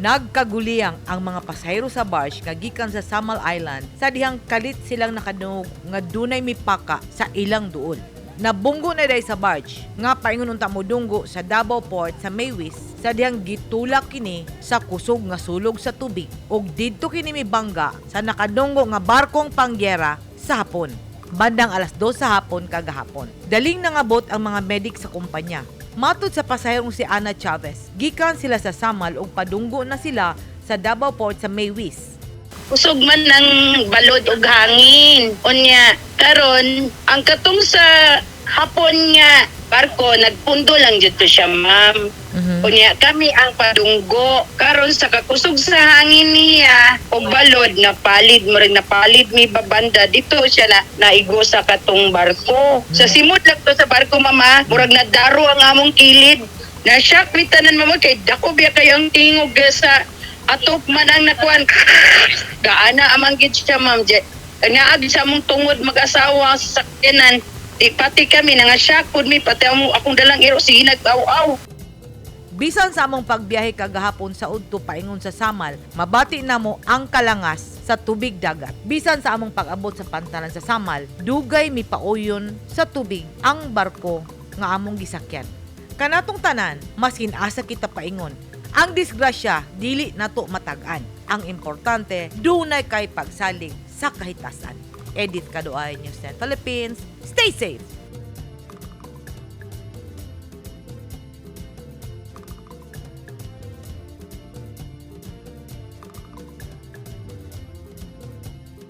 Nagkaguliyang ang mga pasahero sa barge nga gikan sa Samal Island sa dihang kalit silang nakadungog nga dunay mipaka sa ilang duol. Nabunggo na day sa barge nga paingon unta modunggo sa Davao Port sa Maywis sa dihang gitulak kini sa kusog nga sulog sa tubig ug didto kini mibangga sa nakadunggo nga barkong panggera sa hapon bandang alas 2 sa hapon kagahapon. Daling nangabot ang mga medik sa kumpanya. Matod sa pasaherong si Ana Chavez, gikan sila sa Samal ug padunggo na sila sa Davao Port sa Maywis. Kusog man ng balod og hangin. Unya, karon ang katong sa hapon nga barko nagpundo lang dito siya, ma'am. Unya kami ang padunggo karon sa kakusog sa hangin niya og balod, napalid mo rin, napalid mi babanda dito siya na naigo sa katong barko. Sa simot lang to sa barko, mama, murag nadaro ang among kilid. Na shock mi tanan, mama, kay dako biya kayo ang tingog sa atop man ang nakuan. Gaana amang gid siya, ma'am. Nga sa among tungod mag-asawa sa sakyanan. Di pati kami nga shock pud mi, pati akong dalang iro sige nag-aw-aw. Bisan sa among pagbiyahe kagahapon sa udto paingon sa Samal, mabati namo ang kalangas sa tubig dagat. Bisan sa among pag-abot sa pantalan sa Samal, dugay mipauyon sa tubig ang barko nga among gisakyan. Kanatong tanan, maskin asa kita paingon. Ang disgrasya dili nato matag-an. Ang importante, dunay kay pagsalig sa kahitasan. Edith Kaduay, News 10 Philippines. Stay safe.